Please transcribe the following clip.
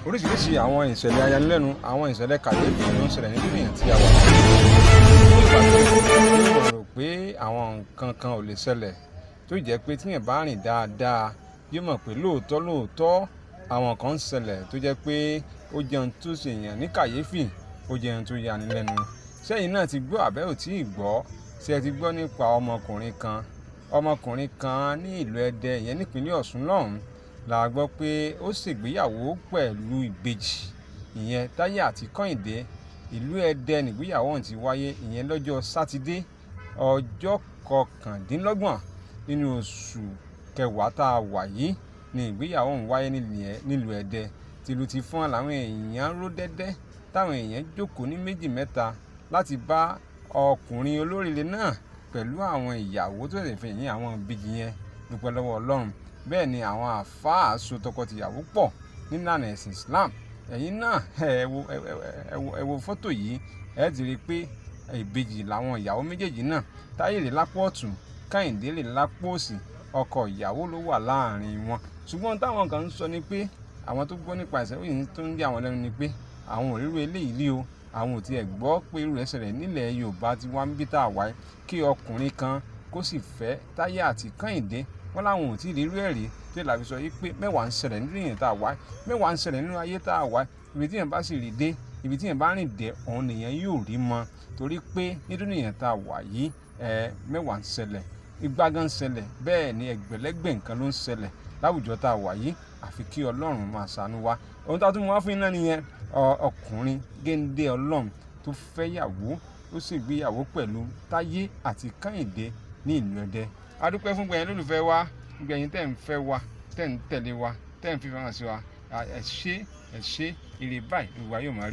Oríṣiríṣi àwọn ìṣẹ̀lẹ̀ ayanilẹ́nu, àwọn ìṣẹ̀lẹ̀ kàyéfì ló ń ṣẹlẹ̀ nínú èèyàn tí a wà. Ní ìgbà tí mo rò pé àwọn nǹkan kan ò lè ṣẹlẹ̀, tó jẹ́ pé tí èèyàn bá rìn dáadáa, yóò mọ̀ pé lóòótọ́ lóòótọ́ àwọn kan ń ṣẹlẹ̀ tó jẹ́ pé ó jẹ́ ohun tó ṣe èèyàn ní kàyéfì, ó jẹ́ ohun tó yani lẹ́nu. Ṣẹ́yìn náà ti gbọ́ àbẹ́ ò tí ì gbọ́? Ṣé ẹ ti gbọ́ nípa ọmọkùnrin kan? Ọmọkùnrin kan ní ìlú Ẹdẹ, ìyẹn nípínlẹ̀ Ọ̀ṣun lọ́hùn, la gbọ́ pé ó ṣègbéyàwó pẹ̀lú ìbejì, ìyẹn Táyé àti Kẹ́hìndé. Ìlú Ẹdẹ nìgbéyàwó ọ̀hún ti wáyé, ìyẹn lọ́jọ́ Sátidé, ọjọ́ 29 nínú oṣù kẹwàá tá a wà yìí ni ìgbéyàwó ọ̀hún wáyé nílùú Ẹdẹ. Tìlù ti fọ́n làwọn èèyàn ró dẹ́dẹ́, táwọn èèyàn jókòó ní méjì mẹ́ta láti bá ọkùnrin olóríire náà pẹ̀lú àwọn ìyàwó tó ṣẹ̀ṣẹ̀ fẹ́, ìyẹn àwọn ìbejì yẹn, dúpẹ́ lọ́wọ́ Ọlọ́run. Bẹ́ẹ̀ ni àwọn àfáà so tọkọ-tìyàwó pọ̀ nílànà ẹ̀sìn Islam. Ẹ̀yin náà ẹ wo, ẹ wo fọ́tò yìí, ẹ ti rí i pé ìbejì làwọn ìyàwó méjèèjì náà. Táyé rè lápò ọ̀tún, Kẹ́hìndé rè lápò òsì, ọkọ ìyàwó ló wà láàrin wọn. Ṣùgbọ́n táwọn kan ń sọ ni pé àwọn tó gbọ́ nípa ìṣẹ̀lẹ̀ yìí tó ń yà wọ́n lẹ́nu ni pé àwọn ò ríru eléyìí rí o. Àwọn ò tiẹ̀ gbọ́ pé irú rẹ̀ ṣẹlẹ̀ nílẹ̀ Yorùbá tí wọ́n ń bí tá a wáyé, kí ọkùnrin kan kó sì fẹ́ Táyé àti Kẹ́hìndé. Wọ́n láwọn ò tí ì rí irú ẹ̀ rí, tó lè fi sọ yìí pé mẹ́wàá ń ṣẹlẹ̀ nínú èèyàn tá a wáyé, mẹ́wàá ń ṣẹlẹ̀ nínú ayé tá a wáyé. Ibi tí èèyàn bá sì rí dé, ibi tí èèyàn bá rìn dé, òun nìyẹn yóò rí mọ́. Torí pé nínú èèyàn tá a wà yìí, mẹ́wàá ń ṣẹlẹ̀, ìgbà gan ń ṣẹlẹ̀, bẹ́ẹ̀ ni ẹgbẹ̀lẹ́gbẹ̀ nǹkan ló ń ṣẹlẹ̀ láwùjọ tá a wà yìí. Àfi kí Ọlọ́run máa ṣàánú wa. Ohun tí a tún mú wá fún yín náà nìyẹn, ọkùnrin géńdé Ọlọ́run tó fẹ́ ìyàwó, ó sì gbéyàwó pẹ̀lú Táyé àti Kẹ́hìndé ní ìlú Ẹdẹ. A dúpẹ́ fún gbẹ̀yìn lólùfẹ́ wa, gbẹ̀yìn tẹ̀ ń fẹ́ wa, tẹ̀ ń tẹ̀lé wa, tẹ̀ ń fi fẹ́ràn sí wa. Ẹ ṣé, ẹ ṣé, ire báyìí ìwà yóò máa rí.